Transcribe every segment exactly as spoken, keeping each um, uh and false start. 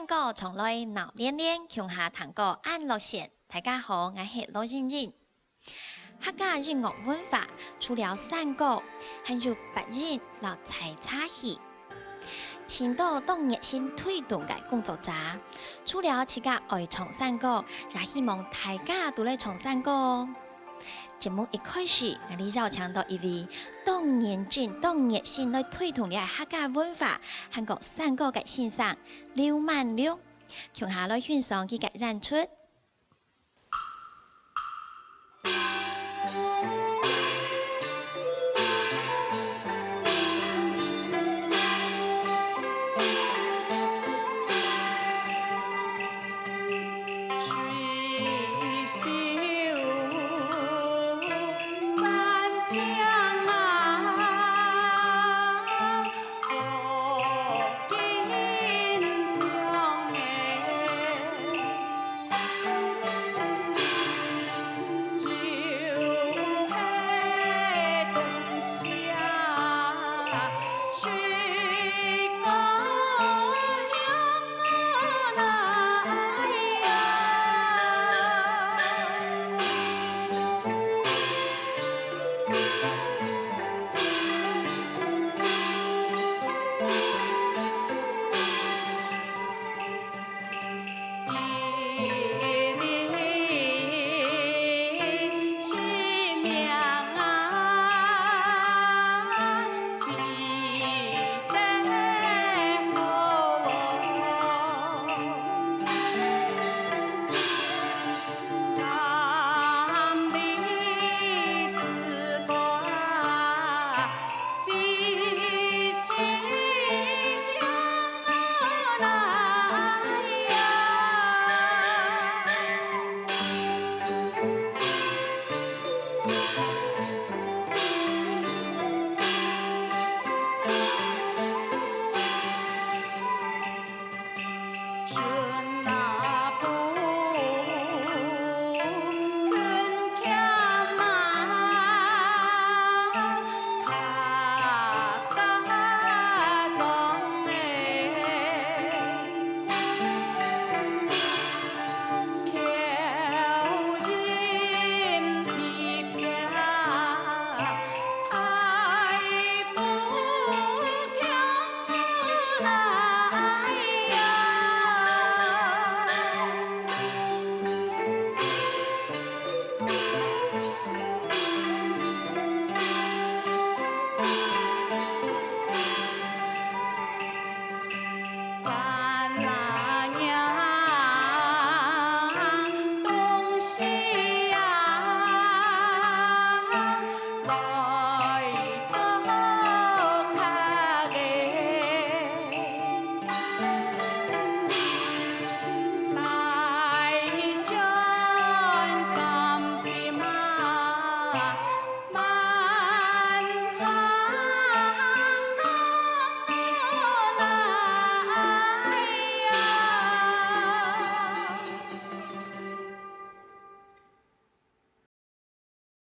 歌唱來鬧連連，共下聽歌恁樂線。大家好，𠊎係羅英英。客家音樂文化除了山歌，還有八音摎採茶戲。 盡多當熱心推動个工作者，除了自家愛唱山歌，也希望大家都來唱山歌哦。節目一開始，𠊎俚邀請到一位當認真、當熱心來推動這客家文化，還過山歌个先生劉滿六，共下來欣賞佢个演出。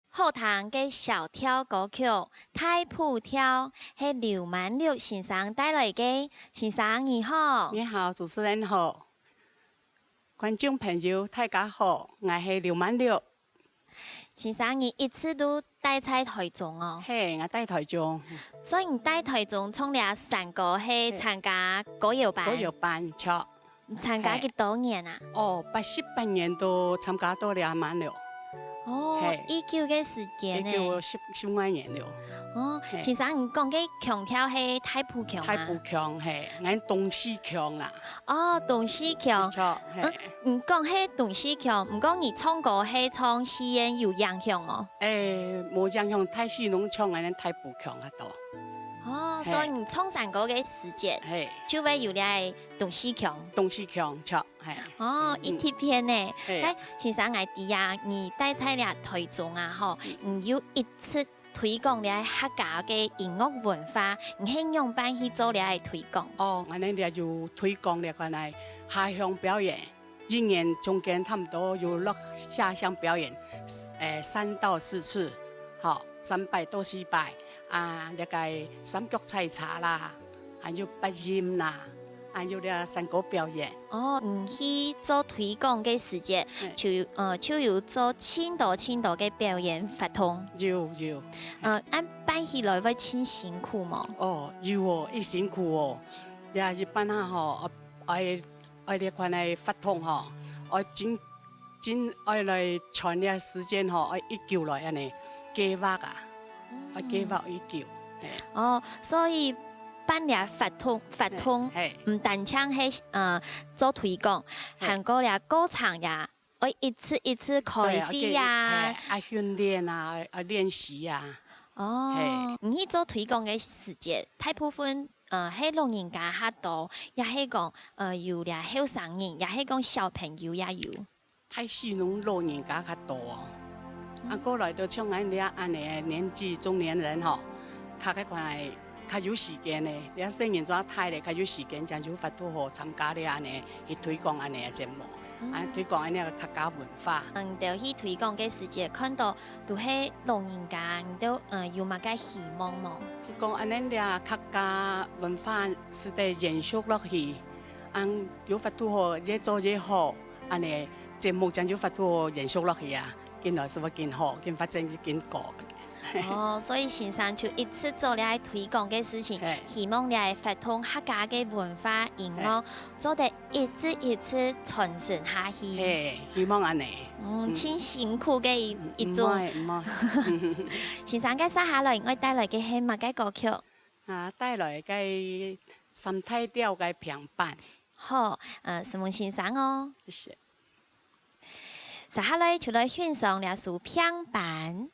好聽个小調歌曲《大埔調》係劉滿六先生帶來个。先生你好。你好，主持人好。觀眾朋友，大家好，𠊎係劉滿六。先生，你一直都戴在台中哦？係，𠊎戴台中。所以你戴台中唱這山歌係參加歌謠班？係。歌謠班，著。 參加幾多年啊？哦，八十八年都參加到這滿了。哦，係。已久个時間呢。已經有十，十外年了。哦，係。先生，你講个腔調係大埔腔啊？大埔腔，係，𠊎東勢腔啦。哦，東勢腔。著，係。嗯，你講係東勢腔，毋過你唱歌係唱四縣有影響哦？誒，無影響，大勢攏唱𠊎等大埔腔較多。哦，係。所以你唱山歌个時節，係。就會有這个 東勢腔。東勢腔，著，係。哦，嗯。一特別呢。係。該先生，𠊎知啊，你戴在這台中啊，吼，嗯。你有一直推廣這客家个音樂文化，你係仰般去做這个推廣？哦，𠊎等這有推廣這款个下鄉表演，一年中間差毋多有落下鄉表演，誒，三到四次，吼，三擺到四擺，啊，這个三腳採茶啦，還有八音啦，還有這山歌表演。哦，嗯，去做推廣个時節，嘿。就，呃，就有做盡多盡多个表演活動。有，有。呃，恁辦起來會盡辛苦無？哦，有哦，已辛苦哦。也一般啊吼，愛，愛這款个活動吼，愛盡，盡愛來揣這時間吼，愛已久來恁呢計劃啊，愛計劃已久。嘿。哦，所以辦這活動，活動，嘿，嘿。毋單淨係，呃，做推廣，嘿。還過這過程也愛一次一次開會啊。對啊，嘿，啊，訓練啊，啊，練習啊。哦，嘿。你去做推廣个時節，大部分，呃，係老人家較多，也係講，呃，有這後生人，也係講小朋友也有。大細攏老人家較多哦。啊，過來都像𠊎這恁呢个年紀，中年人吼，較，較快，較有時間呢。這細人仔大咧，較有時間，正有法度好參加這恁呢，去推廣恁呢个節目，啊，推廣恁呢个客家文化。嗯，就去推廣个時節，看到都係老人家，你都，呃，有麼个希望無？講恁呢，這客家文化係得延續落去，啊，有法度好，越做越好。 恁呢節目正有法度延續落去啊，緊來係會緊好，緊發展緊高。哦，所以先生就一直做這推廣个事情，嘿。希望這活動客家个文化、音樂，嘿。做得一直一直傳承下去。嘿，希望恁呢。嗯，嗯。盡辛苦个一，嗯，一種。毋會，毋會。先生，該接下來愛帶來个係麼个歌曲？啊，帶來个三大調个平板。好，呃，承蒙先生哦。謝謝。 接下來就來欣賞這首平板。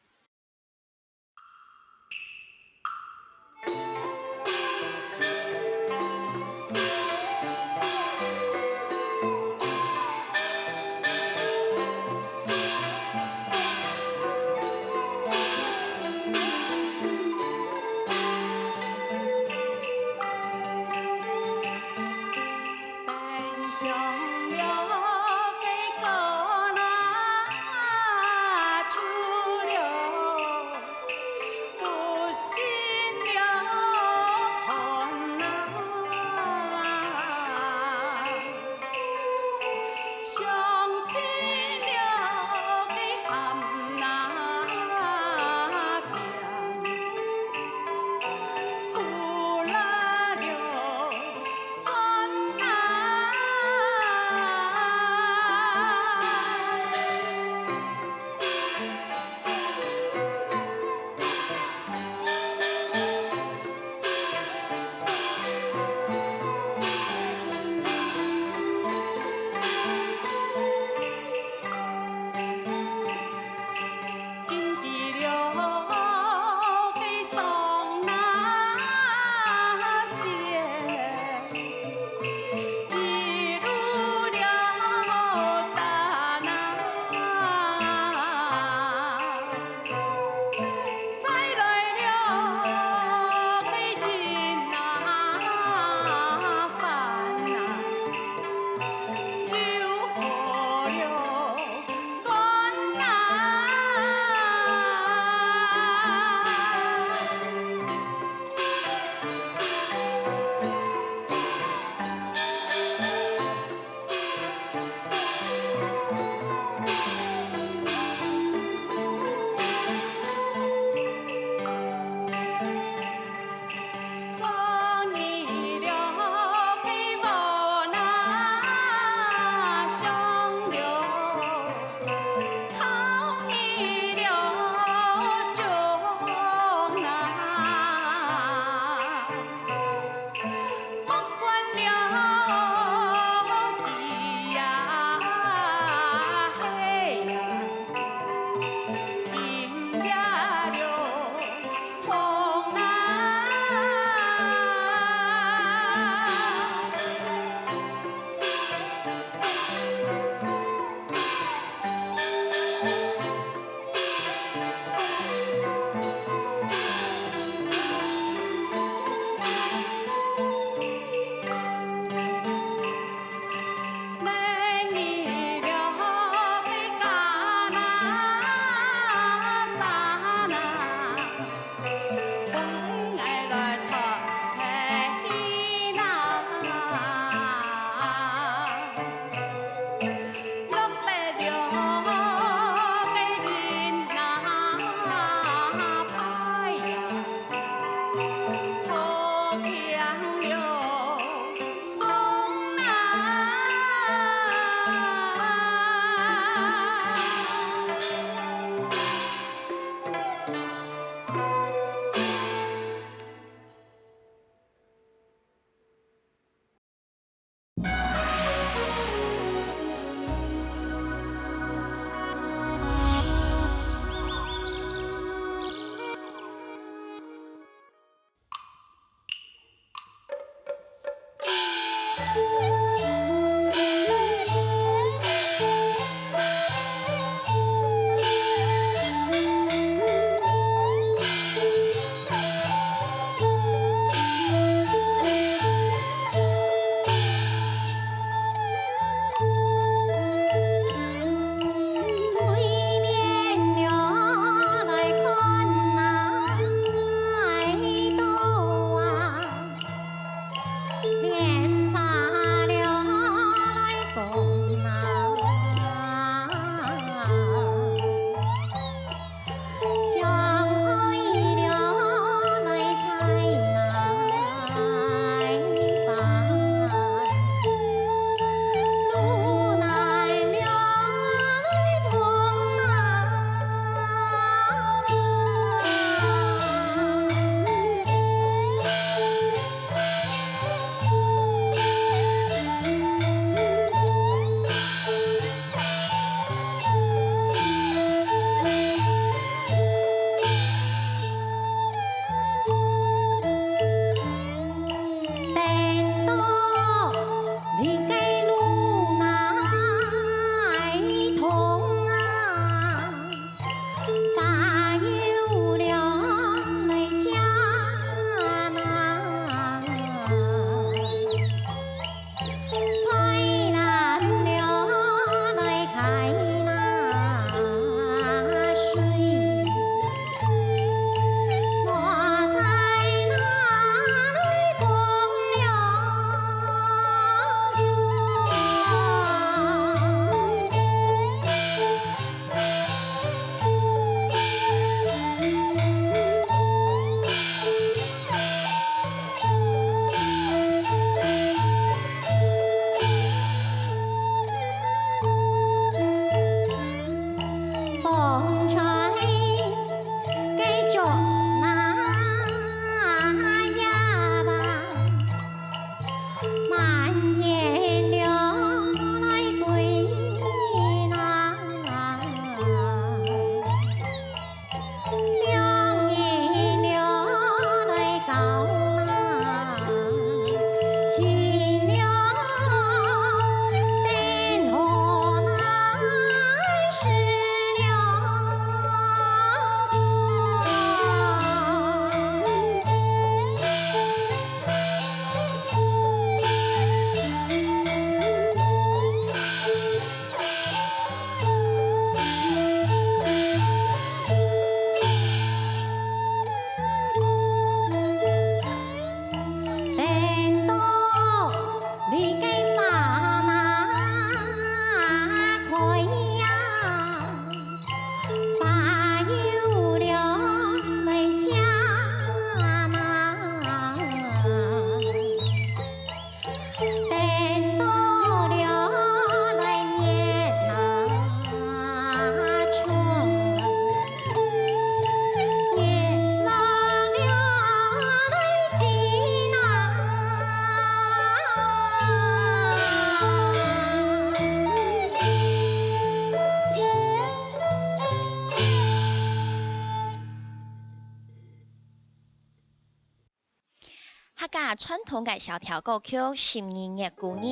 家傳統个小調歌曲《十二月故人》，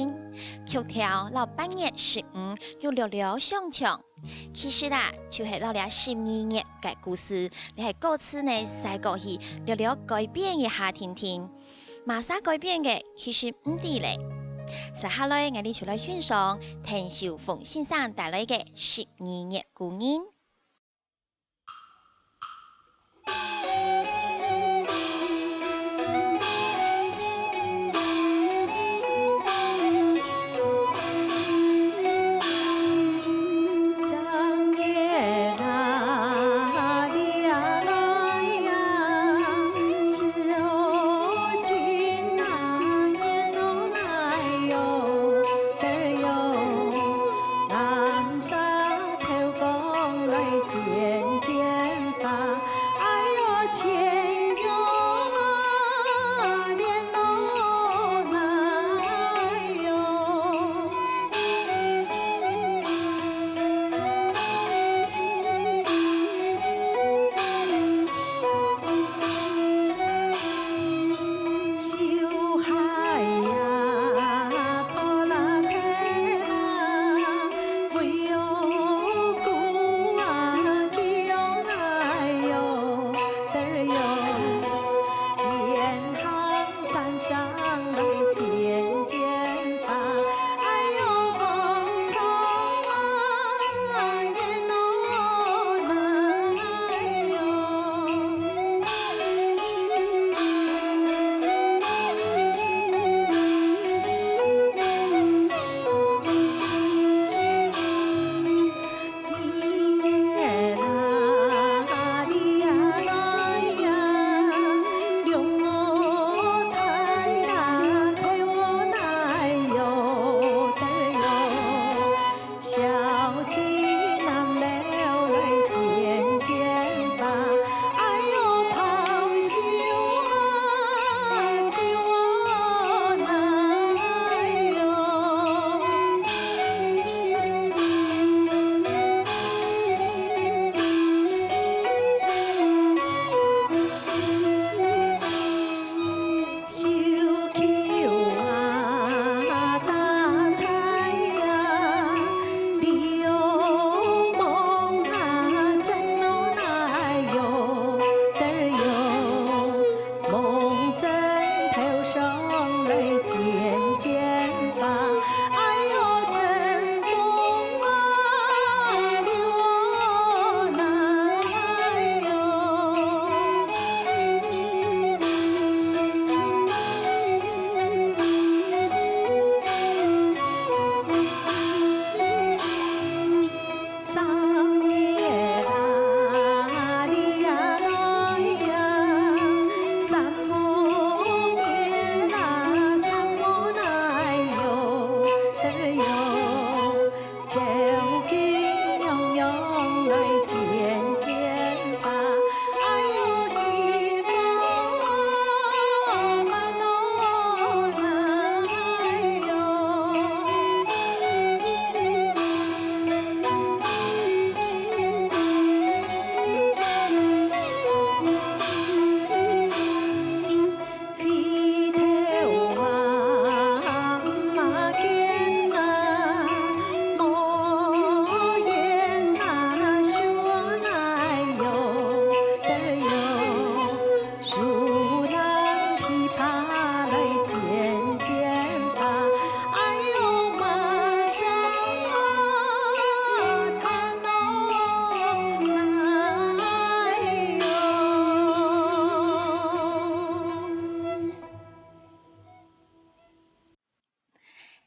曲調摎八月十五有略略相像。其實啊，就係摎這十二月个故事，這係歌詞呢，徙過去略略改變一下定定。麼儕改變个，其實毋知咧。接下來，𠊎俚就來欣賞田秀鳳先生帶來个《十二月故人》。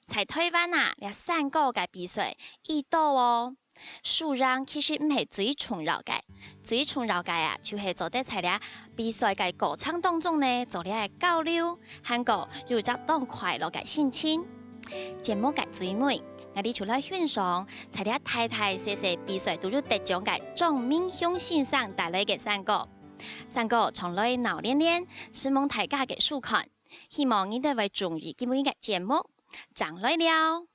在臺灣啊，這山歌个比賽已多哦。輸贏其實毋係最重要个，最重要个啊，就係做得在這比賽个過程當中呢，做這个交流，還過有一隻當快樂个心情。節目个最尾，𠊎俚就來欣賞在這大大細細比賽都有得獎个張明雄先生帶來个山歌。山歌唱來鬧連連，承蒙大家个收看。 希望你兜會中意今晡日个節目，正來尞。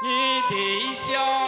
你微笑